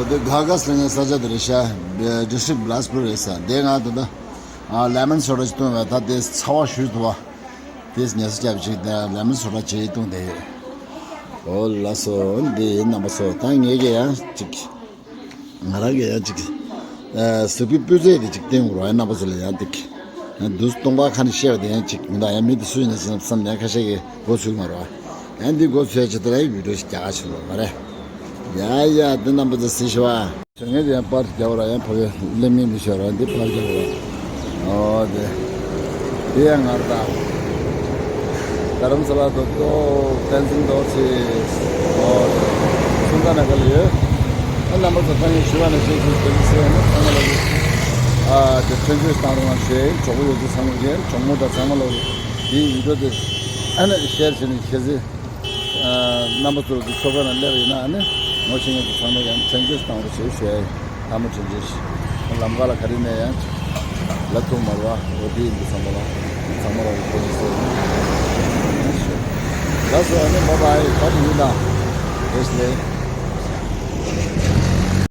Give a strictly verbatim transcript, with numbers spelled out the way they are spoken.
དེ་ག་ག་སེ་ནས་ས་ཆ་དེ་རེད་ཤག District Bilaspur རེད་ཤག་དེ་ང་ད་ལྟ་ལེ་མོན་སོ་ཌ་ཅིག་བཏུང་བས། ད་དེ་ཚ་བ་ཞུ་ཐུབ་པ། དེ་ཉལ་ས་རྒྱབ་ཅིག་དེ་ལེ་མོན་སོ་ཌ་ཅིག་བཏུང་དེ་ཡོད། ཨོ་ལགས་སོ། འདི་རྣམ་པ་ཚོ། ད་ངས་ཀྱི་ཡང་ཅིག་ང་རང་གི་ཡང་ཅིག་ཨ་གཟུགས་པོའི་སྤུས་ཚད་དེ་ཅིག་བསྟན་དགོས་ར། ཡང་རྣམ་པ་ཚོ་ལ་ཡང་ཏིག་ཡང་དུས་སྟོང་པ་ཁ་ནས་བཤད་པ་དེ་ཡང་ཅིག་མི་འདུག་ཡང་མི་དེ་སུ་ཡིན་ན་བསམ་བསམ་ནས་ཁ་ཤས་ཀྱིས་མགོ་ཚོས་མ་རེད་པ། ཡང་འདི་མགོ་ཚོས་བྱེད་དུས་ལ་ཡང་བི་ཌིའོ་ཞིག་རྒྱག་ག་བྱུང་རོགས་མ་རེད། ཡ་ཡ། འདི་རྣམ་པ་ཚོ་གཟིགས་ཤོག་ཨ། དོན་ངེས་དེ་ཡང་པར་རྒྱག་ར། ཡང་ཕ་གི་ལེམ་ངེས་མི་ཤོར་ར། འདི་པར་རྒྱག་ར། ཨོ་དེ། དེ་ཡང་ངར་ད། རྡ་རམ་ས་ལ་དུ་ཏོ་བསྟན་འཛིན་རྡོ་རྗེ། ཨོ་དེ། སུམ་རྟ་ན་ག་ལ་ཡོད། ཨ་རྣམ་པ་ཚོ་ད་ངས་ཞུ་བ་ནས་བཤད་ཤིང་དེ་ཚོ་ཟེར་ན་ཚང་མ་ལ་ཡོད། ཨ་དེ་ཕྲན་བཅོས་བཏང་རོགས་གནང་ཞུ། གྲོགས་པོ་ཡོད་ཚོ་ཚང་མ་གིས། གྲོགས་མོ་དང་ཚང་མ་ལ་དེའི་བི་ཌིའོ་དེ་ཨ་ནི་ཤེར་བྱས་ནས་ཁྱེད་ཚོས། རྣམ་པ་ཚོ་གི་ཚོགས་པ་ནང་སླེབས་ཡིན་ན་ཨ་ནི་ངོ་ཤེས་མཁན་ཚོ་ཚང་མས་ཡང་ཕྲན་བཅོས་བཏང་རོགས་ཞེས་ཞུ་ཡ་ཡིན། ལྷ་མོ་ཕྲན་བཅོས་ཤིག་ལམ་ཁ་ལ་ག་རེ་ནས་ཡང་ལབ་ཐུབ་མ་རེད་པ། འོ་དེ་ཡིན་དུས་ཚང་མ་ལ་ཚང་མ་ལ་འོ་དེ་ཟེར་ཡིན་ཞུ། ལགས་སོ། ཨ་ནི་བཱའི་བཱའི། ད་དེ་ཡིན་ད། བེ་སི་ལེ།